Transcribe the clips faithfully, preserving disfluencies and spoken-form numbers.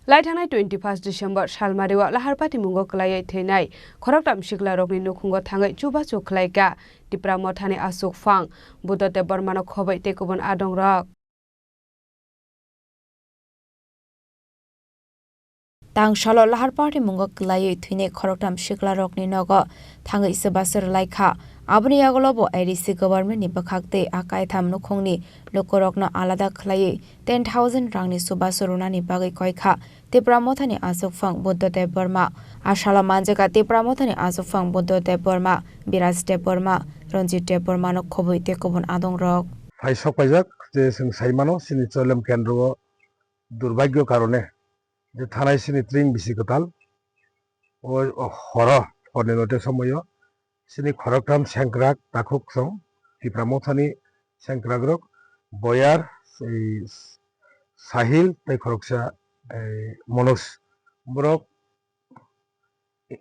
Lai thangnai twenty first December salmario Lahar patimungo kwlaiwi thwinai khoroktham siklarokni nukhungo thangwi chubachu khlaikha Tipra Mothani achukphang Buddha Debbarmano khobwi tei kubun adongrok. Tangsalo Lahar patimungo kwlaiwi thwinai khoroktham siklarokni nogo thangwi chubachu rwlaikha. Aboni yagulobo A D C governmentni bwkhak tei a kaitham nukhungni lukurokno alada khlaiwi ten thousand rangni chubachu rwnani bagwi koikha Tipra Mothani achukphang Buddha Debbarma. A salo manjakha Tipra Mothani achukphang Buddha Debbarma, Biraj Debbarma, Ranjit Debbarmano khobwi tei kubun adongrok. Phai sok paijak je chwng sai mano chini Choilem kendro o durbhagyo karone je thanai chini tring bisi kwtal o, o horo horni note somoio chini khoroktham sengkrak takhuk song Tipra Mothani sengkrakrok Boyar, ei, Sahil tei khoroksa, ei, Manoj. Borok,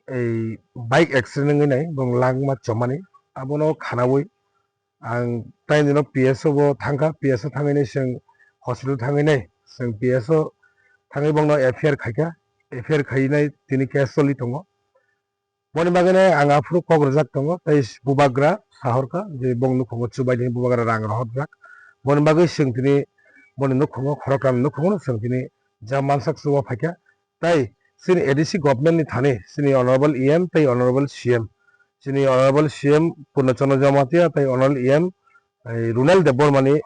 ei, bike accident wngwi nai, bong langma chomani. Abono khanaui ang tai nino P S O bo thangkha, P S O thangwi nai chwng hospital thangwi nai, chwng P S O thangwi bongno F I R khaikha, F I R khainai tini case choli tongo. Boni bagwi no ang aphuru kok rwjak tongo, tei bubagra sahorkha je bong nukhungo chubaidi bubagra rang rohorjak. Boni bagwi chwng tini boni nukhungo khorokram nukhungo chwng tini jam mansak chuba phaikha. Tei chini A D C government ni thani chini honorable E M tei honorable C M, chini honorable C M Purna Chandra Jamatia tei honorable E M, ei, Runal Debbarmani,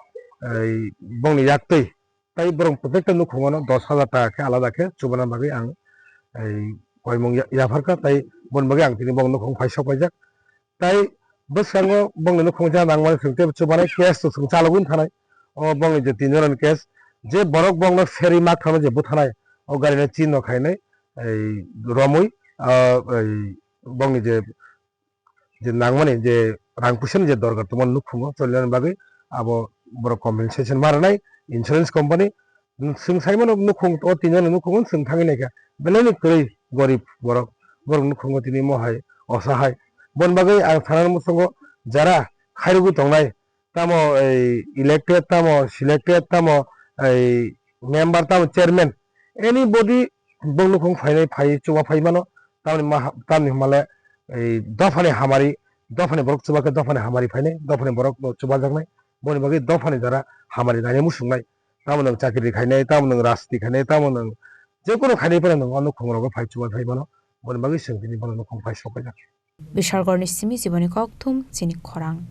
ei, bongni yaktwi tei borok protekta nukhungo no dos hajar taka khe alada khe chubana bagwi ang, ei, koimung ya-, yapharkha, tei boni bagwi ang tini bong nukhung phai sok paijak. Tei bwskango bongni nukhung ja nangmani chwng tei chubanai case to chwng chalogwi thanai. O bongni je tin jora ni case, je borok bongno seri mak thano je buthanai, o gari no chin no khainai, ei, romwi, ah, ei, bongni je je nangmani je rang puisa ni je dorkar tongmani nukhungo cholinani bagwi abo borok compensation ma rwnai insurance company. Chwng sai mano nukhung o tin jona nukhungo chwng thangwi naikha belai ni kwrwi gorib borok, borok nukhungo tini mohai osahai. Boni bagwi ang sana muchungo jara khairogwi tongnai, tamo ei elected, tamo selected, tamo ei member, tamo chairman, anybody bong nukhung phainai phai chuba phai mano, tamni ma-, tamni hwnmale ei dophani hamari, dophani borok chuba khe dophani hamari phainai, dophani borok no chubajaknai, boni bagwi dophani jara hamari naina muchungnai, tamo nwng chakri khainai, tamo nwng rajniti khainai, tamo nwng jekono khainai phano nwng o nukhung rogo phai chuba phai mano, boni bagwi chwng tini bono nukhung phai sok paijak. Bishargorni simi jiboni kokthum chini khorang.